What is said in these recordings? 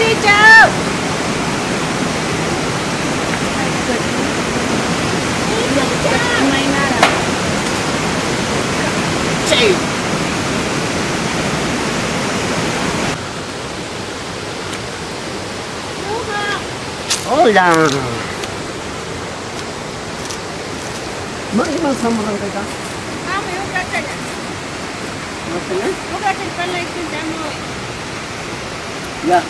Isichaw! Chay. Hola. Mayman samurqankiqa? Hamuy uqachalla. Uqachalla parlaykunta hamuy. Ya.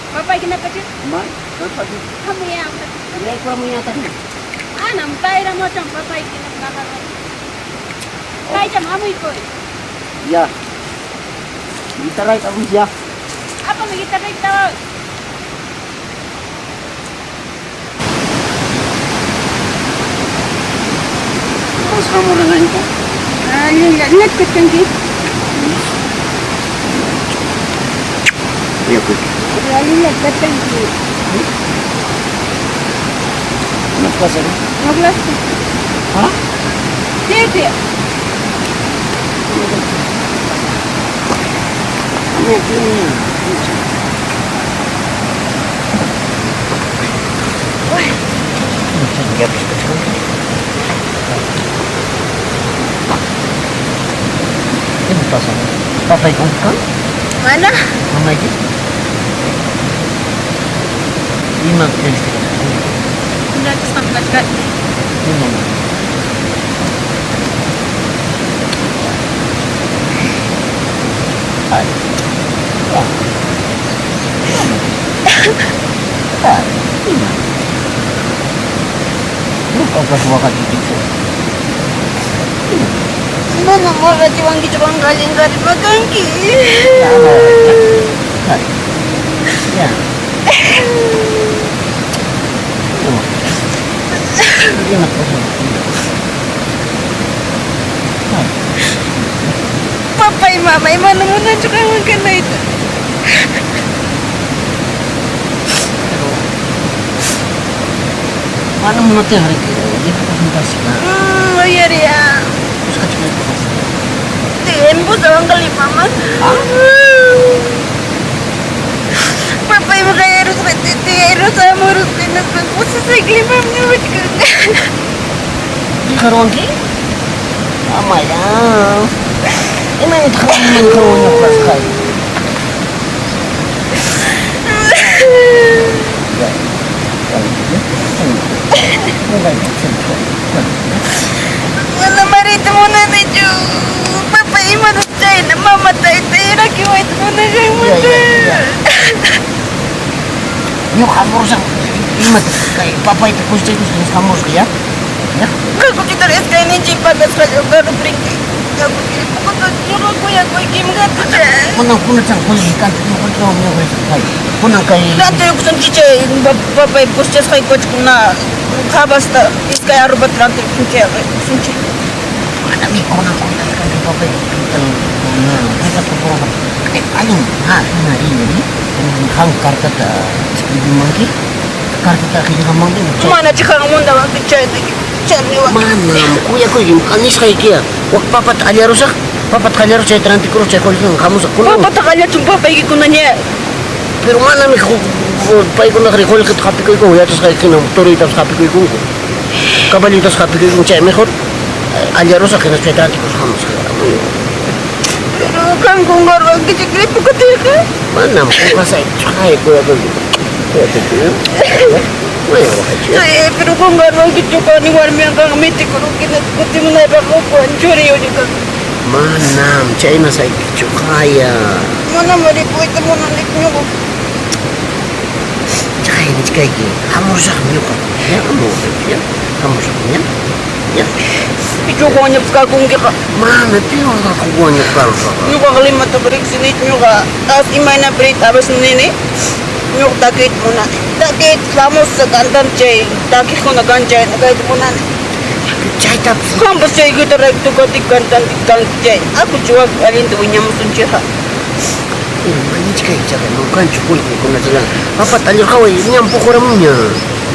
Papayki napachik? Ma, napachik. Hamuy ya. Yaykuamuñataqmi. Anam tayramucham papayki napaqarqa. Kaycham hamuykuy. Ya. Guitarrayta apamuy ya. Apamuy guitarrayta. Mas hamurqanki? Allinlla, ñachu kachkanki? Yakuyki. Allinlla kachkanki. Ima pasarun? No hablaste. ¿Ah? Sí, sí. Ima pasa? Papayki unqun? Mana. Mamayki? Ima triste? Llakisqam kachkani. Ima? Ay. Ah. Ah, ima? Ñuqapas waqachiykichu. Manam waqachiwankichu, qamqa allin qharima kanki. Ay. Ya. Ima? Ima pasa? Ay. Papay, mamay, mana munanchu qanwan kanayta. Pero mana munaptinqa riki Uyariya. Usqhachkayku. Tiempo Limaman. Papay makayarusqa tiyarusqa amurusqa hinaspa pusasayki Limam ñuqachkan. Riqarwanki? Amaya. Imaynataq qanman ñuqasqay? Ya. Mana mariyta munanichu. Papay imanasqa chayna mama taytay rakiwayta munasqanmanta. Ñuqa hamurusaq imata kay papayta kuschaykusqa nispa hamusqa ya. Ya. Hakuchitaq iskayninchik pakasqalla carro rinki. Ñuqa kuyakuykim hatucha. Kunan kunachan qullqi kanchu ñuqa ñuqa kay. Kunan kay Rantiykusunchik chay papay kuschasqaykuchkuna habasta iskay arrobata rantiykusunchik. Manami kunan kunan kanchu papay kay allin ha hina rini qam cartata escribimanki cartata qillqamanki Mana chiqanmanta chayta chayniwa. Manam kuyakuykim nisqaykiya wak papata allarusaq papata qallarusaq chayta rantikurusaq chay qullqiwan hamusaq kunan Papata qallachun papaykikunaña. Pero manami paykunaqa qullqita hapikuykunku yachasqayki hina toruytapas hapikuykunku caballitapas hapikuykunku chay mejor allarusaq hinaspa chayta rantikurusaq hamusaq. Pero qam qunqarqanki chay ripukutiyqa. Manam qunqasaykichu hay kuyakuyki kuyakuyki. Maya waqaychu. Sí, pero qunqarqankichu qani warmiwan qanqa mitikurunki kutimunaypaq hukwan churiyuña kanki. Manam chaynasaykichu haya. Manam ripuyta munanichu ñuqa. Chay nichkayki hamurusaqmi ñuqa. Ya ama waqaychu ya. Hamusaqmi ya. Ya. Pichu hukwanñapas kakunkiqa. Mana piwanqa hukwanña karusaq. Ñuqaqa Limataqa riqsinichu ñuqa as imaynapi riyta a veces nini. Ñuqa takiyta munani. Takiyta famosa cantante chay takiqkuna kan chayna kayta munani. Chaytapas Qampas chay guitarrayki tocati cantante kanki chay. Akuchi wak allinta wiñamusunchikqa. Manichkayki chaqay mankanchu qullqi kunachallan. Papata allurqaway ñam puquramunña.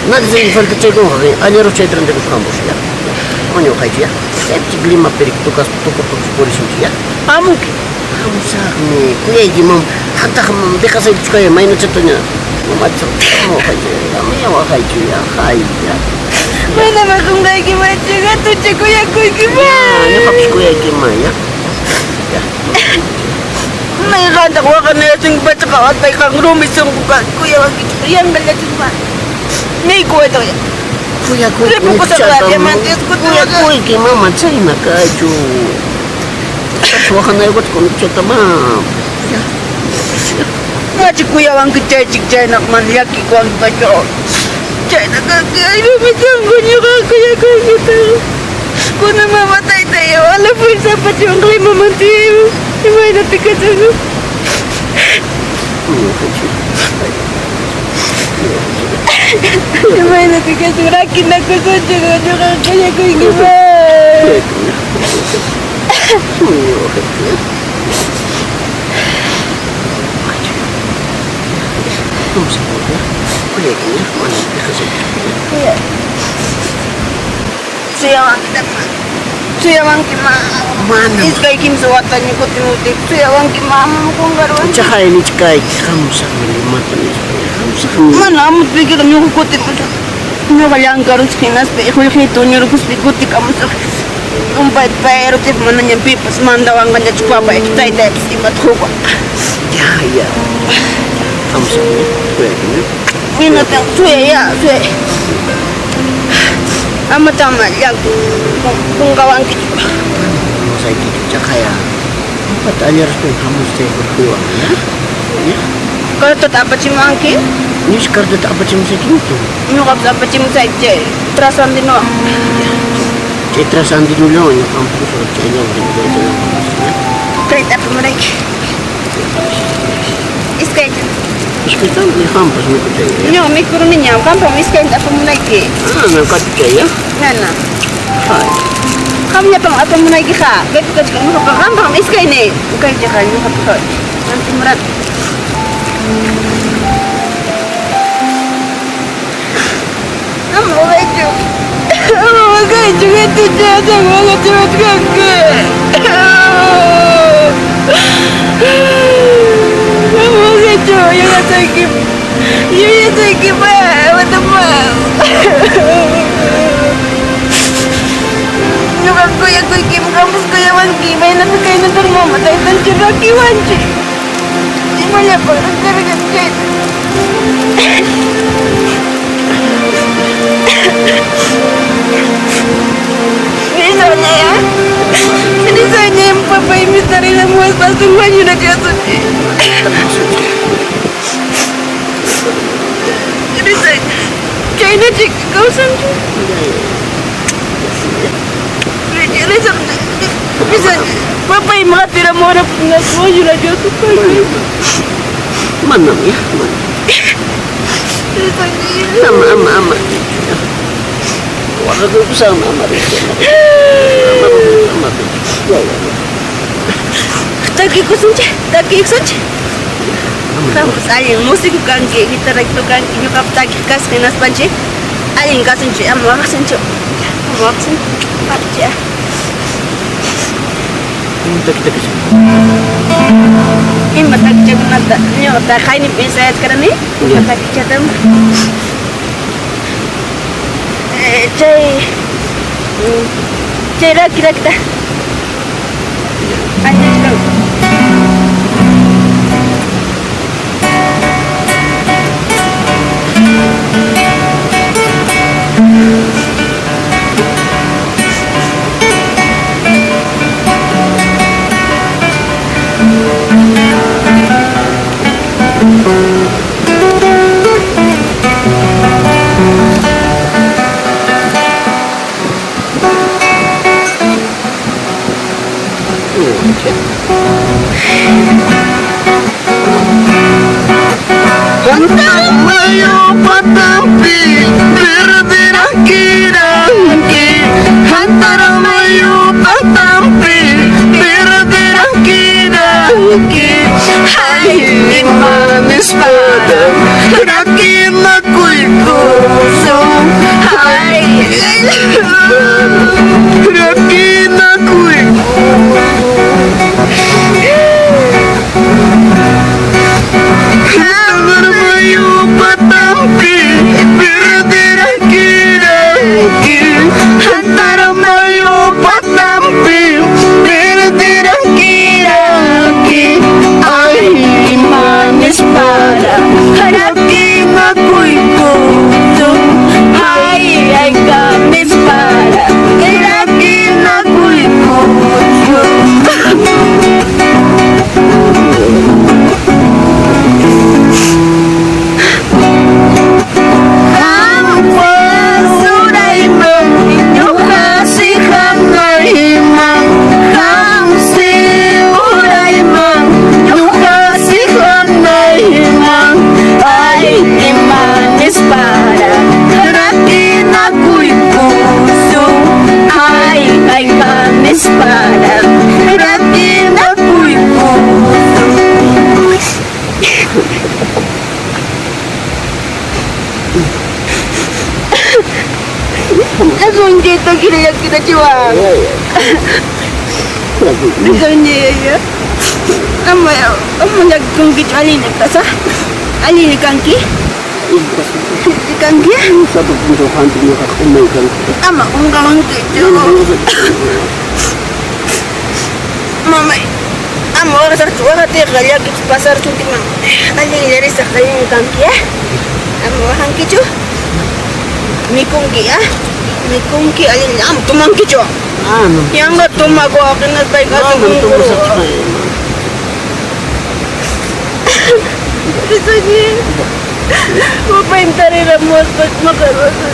Nadie faltachaykunqa allarus chayta rantikuspa hamusaq ya. Ama waqaychu ya. Chaypi Limapi tukas tukur tukus purisunchik ya. Hamunki. Hamusaqmi, kuyayki mama. Qamtaq deqasaykichu kay maynachataña mamacha. Ama waqaychu, amaya waqaychu, ya, hayya. Mana maqanqaykimanchu, hatucha kuyakuykiman. Ya, ñuqapas kuyaykiman, ya. Ya. Mayqantaq waqanayasunki pachaqa watay qan rumi sunqu kan kuyawankichu yanqallachu niykuwaytaq ya. Kuyakuyki mama chayna kaychu. Waqanaykuta kunuchata ma. Machi kuyawanki chaychik chaynaq mana llakikuwanki pacha. Chayna kanki ay rumi sunqu ñuqa kuyakuykita. Kuna mama taytay wala fuerza pachiwanqa imamanta imaynata kasaq. Imaynata kasaq rakinakusunchik ñuqa kuyakuykiman. Suyawanki suyawanki ma. Manam. Iskay kimsa wataña kutimuptiyki suyawanki ma ama qunqaruwanki. Chaqay nichkayki hamusaqmi Limata nispa. Hamusaqmi. Mana hamuptiykiqa ñuqa kutimusaq. Ñuqa llamkarusaq hinaspa qullqiyta huñurquspa kutikamusaq. Llumpayta payrutiyqa manañam pipas mandawanqañachu papaychu taytaypas imata quwanqa. Ya, ya. Hamusaqmi. Kuyayki. Hinaptinqa suyay ya, suyay. Ama tama llaki qunqawankichu. Manam qunqasaykichu chaqaya. Ñuqata allaruspan hamusqay qullqiwan, ya? Ya. Cartata apachimuwanki? Ñuqa cartata apachimusaykiñachu. Ñuqapas apachimusayki chay trasandinowan. Chay trasandinollawan ñuqa ampusaq chayllawan chayllawan hamusaq, ya? Kayta apamurayki. Iskayta. Iskaytam qampas mikuchay, ya? Ñuqa mikuruniñam, qampam iskayta apamunayki. Ah, ñuqachu chay, ya? Mana. Hay. Qamllapam apamunaykiqa, kaypi kachkan ñuqaqa qampam iskayni. Kaychaqa ñuqapaqa rantimurani. Ama waqaychu. Ama waqaychu, hatucha waqachiwachkanki. Ama waqaychu, yuyasayki. Yuyasaykima, watama. Ñuqa kuyakuykim, qampas kuyawanki, imaynata kaynataq mama taytanchik rakiwanchik. Imallapaqraq karqa chayta. Risaqñayá, risaqñayá papay mistarinamuwaspa aswan wañurachiwasunchik. Risaqña, chaynachik kawsanchik. Risaqña, risaqña. Papay qatiramuwaraptin aswan wañurachiwasun. Manam ya, manam. Ama, ama, ama. Waqakuykusaqmi ama riychu. Ama, ama riychu. Ya, ya, ya. Takiykusunchik, takiykusunchik. Qampas allin músico kanki, guitarra tocanki, ñuqapas takiq kasaq hinaspanchik allin kasunchik, ama waqasunchu. Ama waqasunchu. Pacha. Taki takisaq. Ima takichakunata ñuqa qayninpi ensayachkarani, ima takichatam. Chay chay raki rakita. Allinachkan. Mayu patampi perderangkiranki Antara mayu patampi perderangkiranki Ay manis padam rakinakuykusun Ay rakinakuykusun. Aswan chayta llakirachiwan. Yaya. Ama ama llakikunkichu allinlla kasaq. Allinlla kanki. Kanki? Sapa punchaw hampi ñuqaqa umay kanki. Ama qunqawankichu. Mamay, ama waqasaqchu waqatiyqa llakipas pasarqunkiman. Allinlla risaq allinlla kanki, ah? Ama waqankichu. Mikunki, ah? Mikunki allinlla ama tumankichu. Manam. Yanqa tumakuwaq hinaspayqa Manam tumasaqchu. Risuni. Papaymi tariramuwaspa maqaruwasqa.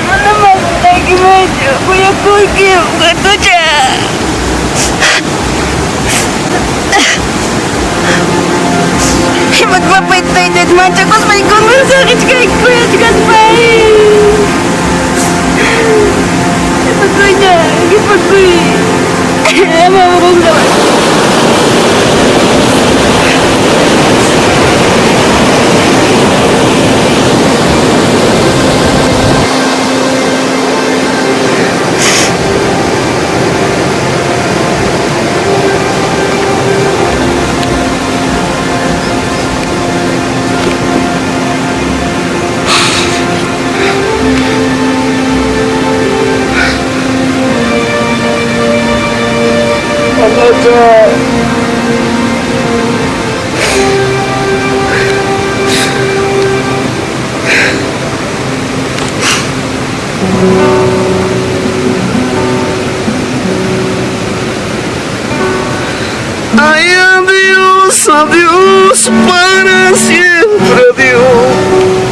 Manam qunqaykimanchu, kuyakuykim, gatucha. Papay taytayta manchakuspay conversarichkayki kuyachkaspay. Qipakuyña, qipakuy. Ama qunqaway. Mamacha. Ay, adiós, adiós, para siempre, adiós.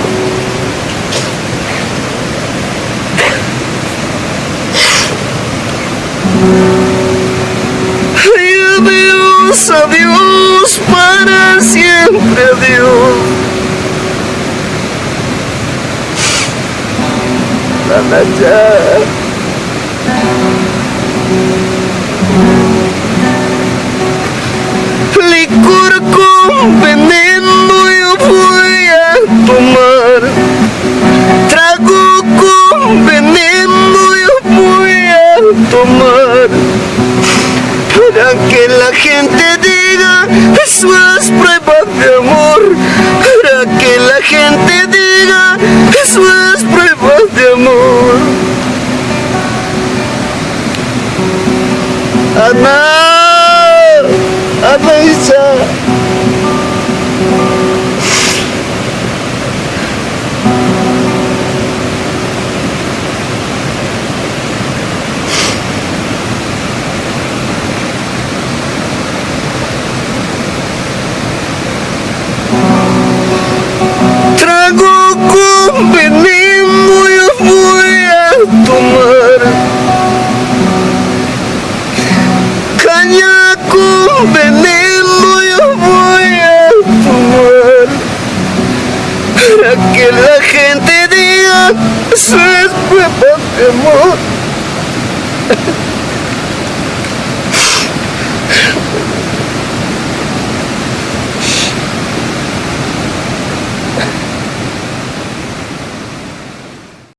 Ay, adiós, adiós, para siempre, adiós. Mamacha. Licor con veneno yo voy a tomar. Trago con veneno yo voy a tomar. Para que la gente diga, eso es prueba de amor. Para que la gente diga, eso es prueba de amor. Ana! Ana Isa! Trago con veneno yo voy a tomar. Caña con veneno yo voy a tomar. Para que la gente diga, eso es prueba de amor.